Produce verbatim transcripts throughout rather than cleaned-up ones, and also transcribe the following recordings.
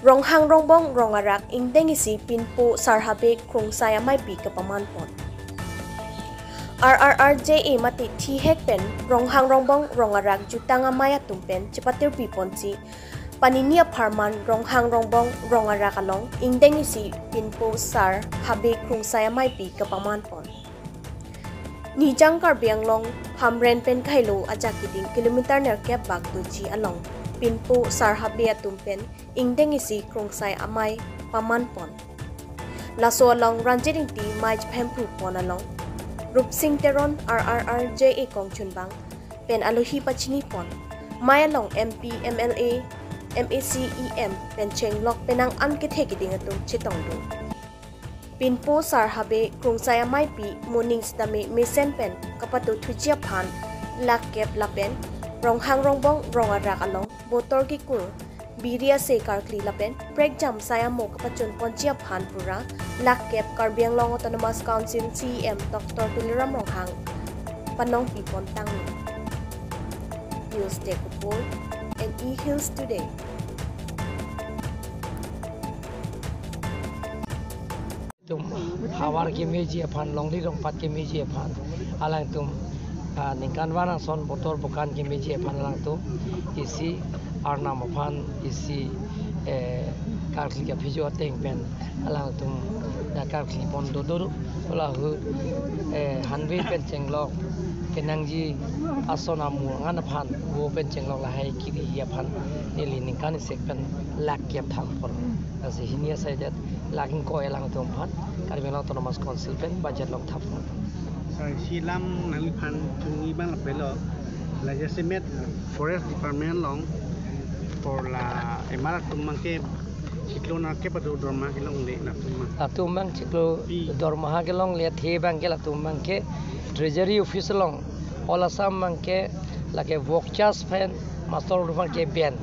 Ronghang Rongbong Rong Arak ingdeng isi Pinpo Sar Habe Krungsai Ameipi kapaman pon. R R R J A mate thihek pen Ronghang Rongbong Rong Arak jutang amei atum pen chepatirpi ponsi, panini apharman Ronghang Rongbong Rong Arak along ingdeng isi Pinpo Sar Habe Krungsai Ameipi kapaman pon. Nijang Karbi Anglong Hamren pen kailo ajak keding kilometer nerkep bak doji along Pinpo Sar Habe atum pen ingdeng isi Krungsai Amei paman pon. Laso along Ranjit Ingti mei chephemphu pon along Rupsing Teron R R R J A kongchunbang pen alohi pachini pon. Mei along M P, M L A, M A C, E M pen chenglok penang an kethe keding atum chetongdun. Pinpo Sar Habe Krungsai Ameipi moning sitame mesen pen kapado thuji aphan lakh kep lapen Ronghang Rongbong Rong Arak along botor kekur, biri ase karkli lapen prekjam sai amo kapachun ponji aphan pura lakh kep Karbi Anglong Autonomous Council C E M Doctor Tuliram Ronghang panongpi pon tanglo. News Desk Report, N E Hills Today. Tum havar kemeji aphan, longri longpat kemeji aphan, alangtum, ah, ningkan van ason botor bokan kemeji aphan alangtum isi arnam aphan isi, eh, karkli kaphijo ateng pen alangtum dak karkli pon dodo. Lahei, eh, hanve pen chenglok kenangji ason amu angan aphan, vo pen chenglok lahai kiri aphan neli ningkan isek pen lakh kep thap pon. Lasi hini asai det lakh ingkoi alangtum aphan Karbi Anglong Autonomous Council pen budget along thap pon. Sir, isi alam nangliphan chingni abang lapu lo. La jasemet Forest Department along por la M R atum abang ke chiklo nerkep ado dorma kelongle latum abang. Latum abang chiklo Pi. Dorma kelongle athe abang ke latum abang ke Treasury Office along, All Assam abang ke lake vultures pen master roll abang ke ben.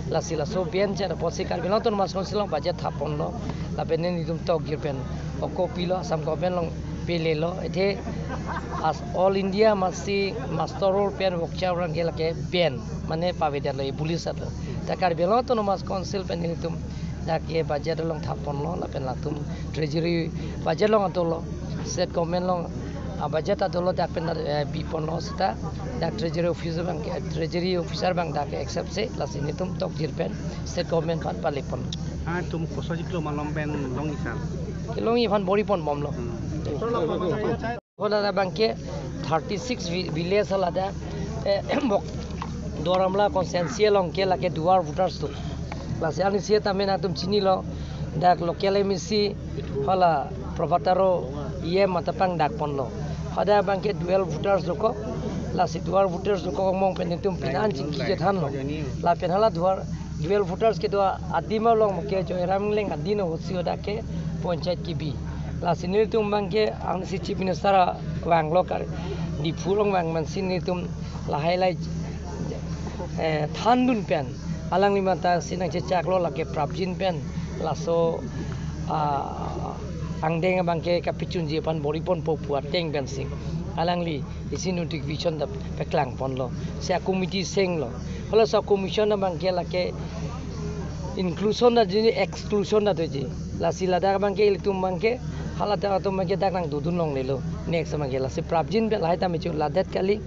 Lasi laso ben chen apotsi Karbi Anglong Autonomous Council along budget thap ponlo. Lapen nelitum tokjir pen oko pilo, Assam government along pelelo. Athe as All India masi master roll pen vulture abang ke lake ben, mane pavedetlo, abolish lo. Ta Karbi Anglong Autonomous Council pen nelitum dak ke budget along thap ponlo, lapen latum Treasury budget along adolo, State Government along, ah, budget adolo, dak pen, eh, bi ponlo seta dak Treasury Office abang, eh, Treasury Officer abang dak accept si, lasi nelitum tokjir pen State Government aphan pale pon. Ah, tum koso chiklo malom pen longji sir? Kelongji aphan bor-i pon bomlo. Hmm. Hala abang ke thirty six vi-, village hala dak, eh, bok Duar Amla constituency along ke lake dual voters atum. Lasi arnisi tame nangtum chinilo, dak local M A C hala Prabhat Taro E M matapang dak ponlo. Hadak abang ke dual voters dokok, lasi dual voters dokok mong pen nelitum pini an chingki chethanlo. Lapen hala dual dual voters kedo adim along ke Joyram Engleng adin ahutsi hadak ke panchayat kebi. Lasi nelitum abang ke arnisi Chief Minister vanglo kar Diphu along vang mansi nelitum lahai lahai, eh, thandun pen alangli matha si nangchechaklo, lake prapjin pen laso, ah, angdeng abang ke kapachunji aphan bor-i ponpo pu ateng pensi alangli isi notification ta paklang ponlo. Si a-committee senglo. Hala si a-commission abang ke lake inclusion ta doji, exclusion ta doji. Lasi ladak abang ke ilitum abang ke, hala dak atum abang ke dak nangdodun longlelo. Next abang ke lasi prapjin pen lahai tame chu ladet kali,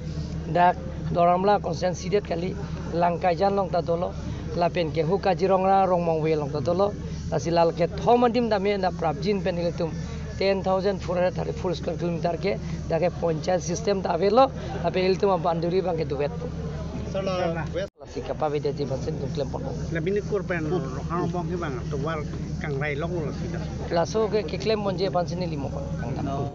dak Duar Amla constituency det kali, Langkaijan along ta dolo, lapen ke hu Kaziranga Rongmongve along ta dolo. Lasi la kethom adim tame na prapjin pen ilitum ten thousand four hundred thirty-four square kilometer ke dak ke panchayat system ta avelo, lapen ilitum a-boundary abang ke duvetpo. Lasi kapavedetji aphansi nelitum klem ponlo. La bini kur pen Ronghang Rongbong ke abang tovar kangrai longlo lasi dak. Laso ke keklem ponji aphansi neli mo kangdam.